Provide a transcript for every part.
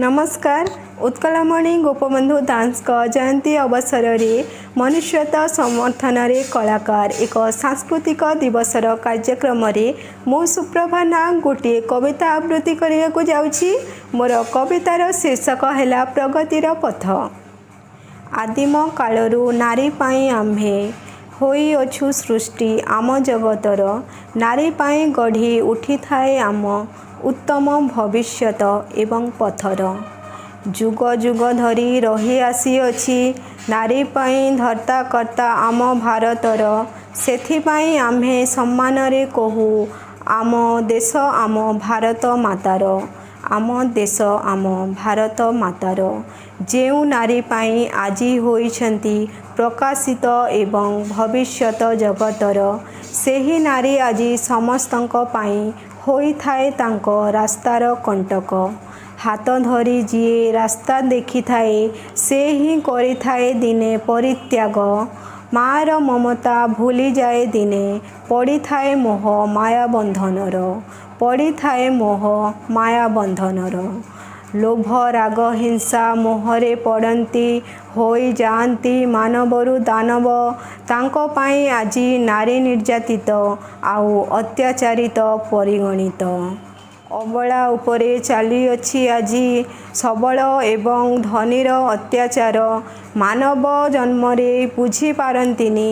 ନମସ୍କାର। ଉତ୍କଳମଣି ଗୋପବନ୍ଧୁ ଦାସଙ୍କ ଜୟନ୍ତୀ ଅବସରରେ ମନୁଷ୍ୟତା ସମର୍ଥନରେ କଳାକାର ଏକ ସାଂସ୍କୃତିକ ଦିବସର କାର୍ଯ୍ୟକ୍ରମରେ ମୁଁ ସୁପ୍ରଭା ନାଗ ଗୋଟିଏ କବିତା ଆବୃତ୍ତି କରିବାକୁ ଯାଉଛି। ମୋର କବିତାର ଶୀର୍ଷକ ହେଲା ପ୍ରଗତିର ପଥ। ଆଦିମ କାଳରୁ ନାରୀ ପାଇଁ ଆମ୍ଭେ ହୋଇଅଛୁ ସୃଷ୍ଟି ଆମ ଜଗତର। ନାରୀ ପାଇଁ ଗଢ଼ି ଉଠିଥାଏ ଆମ ଉତ୍ତମ ଭବିଷ୍ୟତ ଏବଂ ପଥର। ଯୁଗ ଯୁଗ ଧରି ରହି ଆସିଅଛି ନାରୀ ପାଇଁ ଧର୍ତ୍ତା କର୍ତ୍ତା ଆମ ଭାରତର। ସେଥିପାଇଁ ଆମ୍ଭେ ସମ୍ମାନରେ କହୁ, ଆମ ଦେଶ ଆମ ଭାରତ ମାତାର, ଆମ ଦେଶ ଆମ ଭାରତ ମାତାର। ଯେଉଁ ନାରୀ ପାଇଁ ଆଜି ହୋଇଛନ୍ତି ପ୍ରକାଶିତ ଏବଂ ଭବିଷ୍ୟତ ଜଗତର, ସେହି ନାରୀ ଆଜି ସମସ୍ତଙ୍କ ପାଇଁ ହୋଇଥାଏ ତାଙ୍କ ରାସ୍ତାର କଣ୍ଟକ। ହାତ ଧରି ଯିଏ ରାସ୍ତା ଦେଖିଥାଏ, ସେ ହିଁ କରିଥାଏ ଦିନେ ପରିତ୍ୟାଗ। ମାଆର ମମତା ଭୁଲିଯାଏ ଦିନେ, ପଡ଼ିଥାଏ ମୋହ ମାୟା ବନ୍ଧନର, ପଡ଼ିଥାଏ ମୋହ ମାୟା ବନ୍ଧନର। ଲୋଭ, ରାଗ, ହିଂସା ମୋହରେ ପଡ଼ନ୍ତି, ହୋଇଯାଆନ୍ତି ମାନବରୁ ଦାନବ। ତାଙ୍କ ପାଇଁ ଆଜି ନାରୀ ନିର୍ଯାତିତ ଆଉ ଅତ୍ୟାଚାରିତ ପରିଗଣିତ। ଅବଳା ଉପରେ ଚାଲିଅଛି ଆଜି ସବଳ ଏବଂ ଧନୀର ଅତ୍ୟାଚାର। ମାନବ ଜନ୍ମରେ ବୁଝିପାରନ୍ତିନି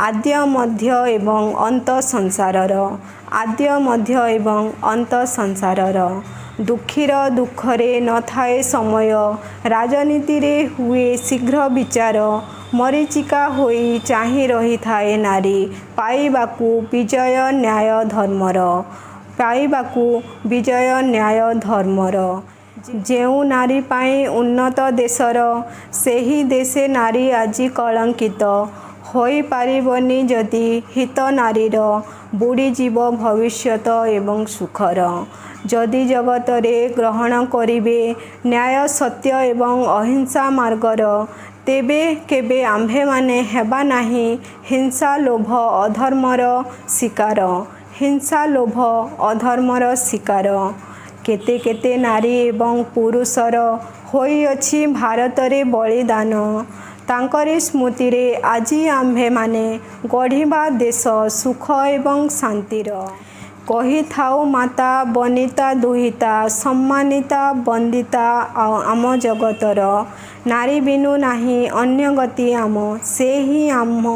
ଆଦ୍ୟ, ମଧ୍ୟ ଏବଂ ଅନ୍ତ ସଂସାରର, ଆଦ୍ୟ, ମଧ୍ୟ ଏବଂ ଅନ୍ତ ସଂସାରର। ଦୁଃଖୀର ଦୁଃଖରେ ନଥାଏ ସମୟ, ରାଜନୀତିରେ ହୁଏ ଶୀଘ୍ର ବିଚାର। ମରୀଚିକା ହୋଇ ଚାହିଁ ରହିଥାଏ ନାରୀ ପାଇବାକୁ ବିଜୟ ନ୍ୟାୟ ଧର୍ମର, ପାଇବାକୁ ବିଜୟ ନ୍ୟାୟ ଧର୍ମର। ଯେଉଁ ନାରୀ ପାଇଁ ଉନ୍ନତ ଦେଶର, ସେହି ଦେଶେ ନାରୀ ଆଜି କଳଙ୍କିତ। ହୋଇପାରିବନି ଯଦି ହିତ ନାରୀର, ବୁଡ଼ିଯିବ ଭବିଷ୍ୟତ ଏବଂ ସୁଖର। ଯଦି ଜଗତରେ ଗ୍ରହଣ କରିବେ ନ୍ୟାୟ, ସତ୍ୟ ଏବଂ ଅହିଂସା ମାର୍ଗର, ତେବେ କେବେ ଆମ୍ଭେମାନେ ହେବା ନାହିଁ ହିଂସା, ଲୋଭ, ଅଧର୍ମର ଶିକାର, ହିଂସା, ଲୋଭ, ଅଧର୍ମର ଶିକାର। କେତେ କେତେ ନାରୀ ଏବଂ ପୁରୁଷର ହୋଇଅଛି ଭାରତରେ ବଳିଦାନ। ତାଙ୍କରି ସ୍ମୃତିରେ ଆଜି ଆମ୍ଭେମାନେ ଗଢ଼ିବା ଦେଶ ସୁଖ ଏବଂ ଶାନ୍ତିର। କହିଥାଉ ମାତା, ବନିତା, ଦୁହିତା, ସମ୍ମାନିତା, ବନ୍ଦିତା ଆମ ଜଗତର। ନାରୀ ବିନୁ ନାହିଁ ଅନ୍ୟ ଗତି ଆମ, ସେ ହିଁ ଆମ